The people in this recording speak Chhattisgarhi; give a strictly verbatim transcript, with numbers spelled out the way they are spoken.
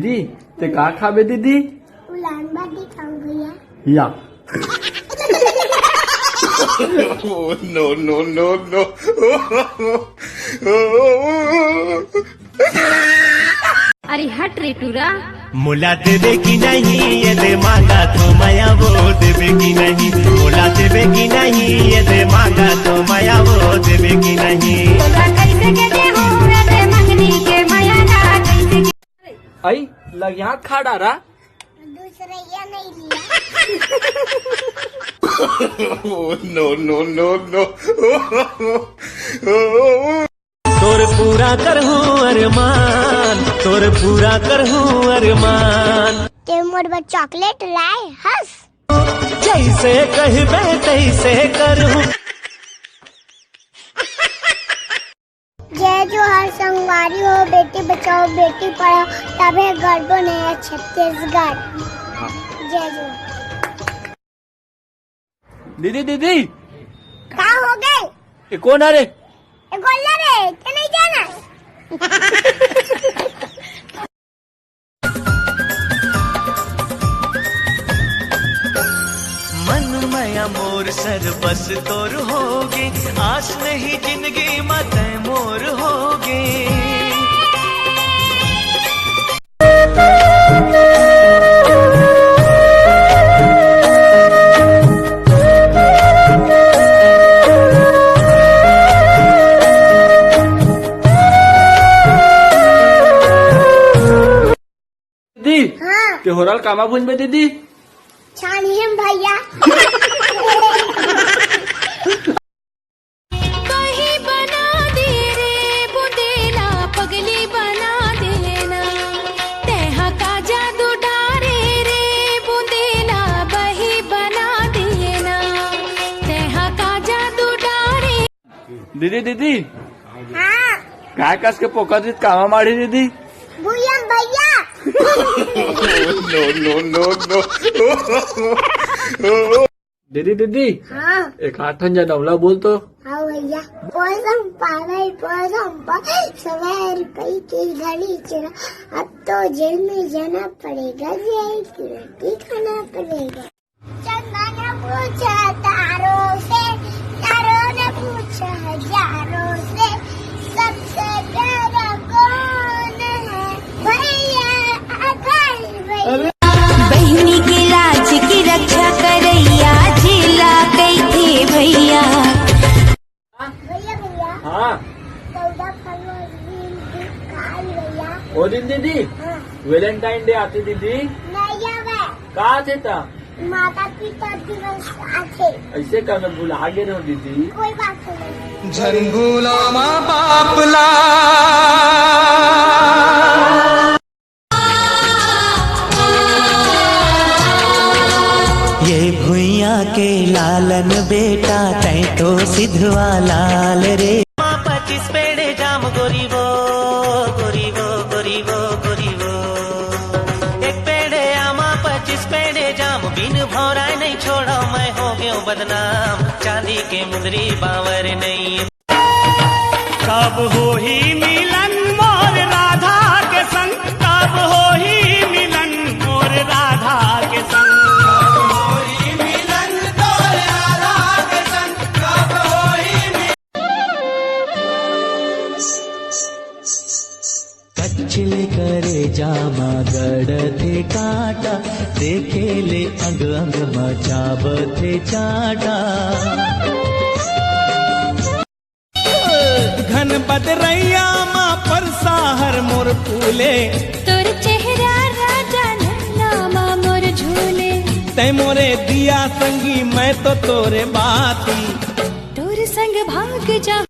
दीदी, ते का खाबे दीदी? उलान बाटी खाऊं भैया। या। Oh, no, no, no, no। अरे हट रे टूरा। मोला देबे कि नहीं, ये दे मांगा तो मया वो देबे कि नहीं। मोला देबे कि नहीं, ये दे मांगा तो मया वो देबे कि नहीं। तोला कैसे के दे हो, ये दे मंगनी के मया ना कैसे के आई लग यहाँ खा डारा। दूसरे ये नहीं लिया। Oh, no, no, no, no। तोर पूरा करहूं अरमान, तोर पूरा करहूं अरमान। ते मोर बर चॉकलेट लाए हस। जैसे कहबे तैसे करहूं। जय जोहार संगवारी हो, बेटी बचाओ बेटी पढ़ाओ, तभे गर्व नया छत्तीसगढ़। जय जोहार। दीदी, दीदी। का हो गए? ये कौन है रे? ये गोल्ला रे, ते नहीं जाना। मन मया मोर सर बस तोर होगे, आस नहीं जिंदगी म तै मोर होगे। दीदी, हाँ। ते होरल कामा भूंजबे दीदी? छानिम भैया। बही बना दे रे बुंदेला, पगली बना देना। तेहा का जादू डारे रे बुंदेला, बही बना देना। तेहा का जादू डारे। दीदी, दीदी। हाँ। काय कस के पोका दीदी कामा माड़ी दीदी? भूयम भैया। No, no, no, no। दीदी, दीदी। हाँ। एक आठ ठन जनौला बोल तो। हाँ भैया। पोसम पा भाई, पोसम पा। सवेर कई की घड़ी चला। अब तो जेल में जाना पड़ेगा, जेल की रोटी खाना पड़ेगा। चंदा ने पूछा तारों से, तारों ने पूछा हजारों से, सबसे प्यारा कौन है? भैया, अकाल भैया। बहिनी के लाज की रक्षा करैया, जिला कइथे भैया। भैया, भैया। हाँ। चौदह फरवरी दिन काल भैया। ओ दिन दीदी, हाँ। Valentine Day आथे दीदी। नहीं आवे। का आथे ता? माता पिता दिवस आथे। ऐसे का मैं भुला गे रहो दीदी। कोई बात नहीं। झनगुला माँ बाप ला। ये भुइयां के लालन बेटा, तैं तो सिधवा लाल रे। आमा पच्चीस पेड़े जाम गोरी वो, गोरी वो, गोरी वो, गोरी वो। एक पेड़े आमा पच्चीस पेड़े जाम, बिन भौराय नहीं छोड़ो, मैं हो गयो बदनाम। चांदी के मुंदरी बांवर नहीं। कब होही मिलन मोर राधा के संग, कब होही मिलन मोर राधा के संग। कच्चिल करे जामा गड़थे कांटा, देखे ले अंग अंग मचाबथे चाटा। घन बदरैया मा परसा हर मोर फूले। तोर चेहरा राजा नैना मा मोर झूले। तै मोरे दिया संगी, मैं तो तोरे बाती। तोर संग भाग जा